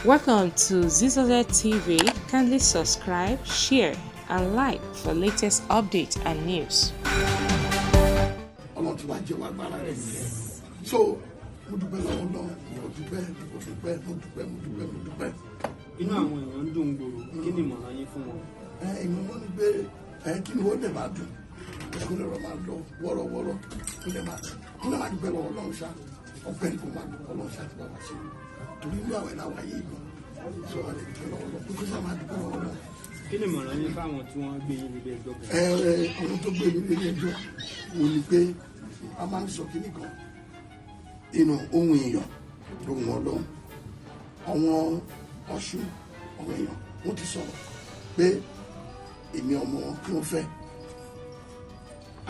Welcome to Zizoze TV. Kindly subscribe, share, and like for latest updates and news. Ọlọ́run ti wá jẹ́wọ́ agbára rẹ̀ nìyẹn. So mo dúpẹ́ lọ́wọ́ náà, mo dúpẹ́, mo dúpẹ́, mo dúpẹ́, mo dúpẹ́, mo dúpẹ́. Inú àwọn èèyàn ń dùn gbòòrò. Kí ni ìmọ̀ràn yín fún wọn? Ẹ ìmọ̀ wọn ni pé ẹ kí ni wọ́n dẹ̀ máa dùn, kó lè rọ máa lọ wọ́rọ́wọ́rọ́, kó lè máa dúpẹ́ lọ́wọ́ Ọlọ́run ṣá. Ọpẹ́ ni kò máa dúpẹ́ Ọlọ́run ṣá ti bá wa ṣe, torí inú àwẹ̀ náà wáyé ìlú sọ wà lè dúpẹ́ lọ́wọ́ Ọlọ́run, kó sá máa dúpẹ́ lọ́wọ́ Ọlọ́run. Kí ni ìmọ̀ràn yín fáwọn tí wọ́n gbé yín nílé ẹjọ́ gan? Ẹ ẹ àwọn tó gbé mi nílé ẹjọ́ wò ni pé a máa ń sọ kíní kan inú ohun èèyàn lóhun Ọlọ́run. Àwọn Ọ̀ṣun, àwọn èèyàn, wọ́n ti sọ̀rọ̀ pé èmi ọmọ wọn kí wọ́n fẹ́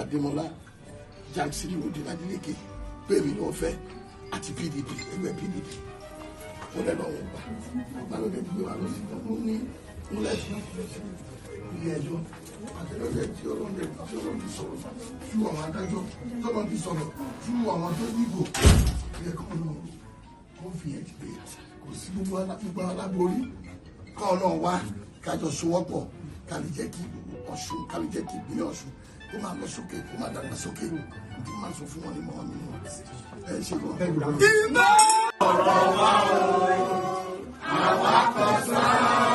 Adémọ́lá Jackson Nurudeen Adeleke, pé èmi ni wọ́n fẹ́ àti PDP, ẹgbẹ́ PDP. Wọ́n lẹ́ lọ́wọ́ gbà ọgbà ló dé gbé wa lọ sí ọdún ní wọ́n lẹ́sìn láti lọ sí ilé ẹjọ́ àtẹlẹsẹ tí Ọlọ́run ti sọ̀rọ̀ tú àwọn adájọ́, tí Ọlọ́run ti sọ̀rọ̀ tú àwọn tó dìbò yẹ kọ́ náà kó fi ẹ̀ ti pé kò sí gbogbo aláborí kọ́ náà wá kájọ sowọ́pọ̀, ká lè jẹ́ kí Ọ̀ṣun, ká lè jẹ́ kí ìpínlẹ̀ Ọ̀ṣun kó máa lọ sókè, kó máa dàgbà sókè. Tí máa sọ fún wọn ní mọ́ mi ẹ ṣe kọ́. Ọ̀rọ̀ wa o, àwa kan sáà.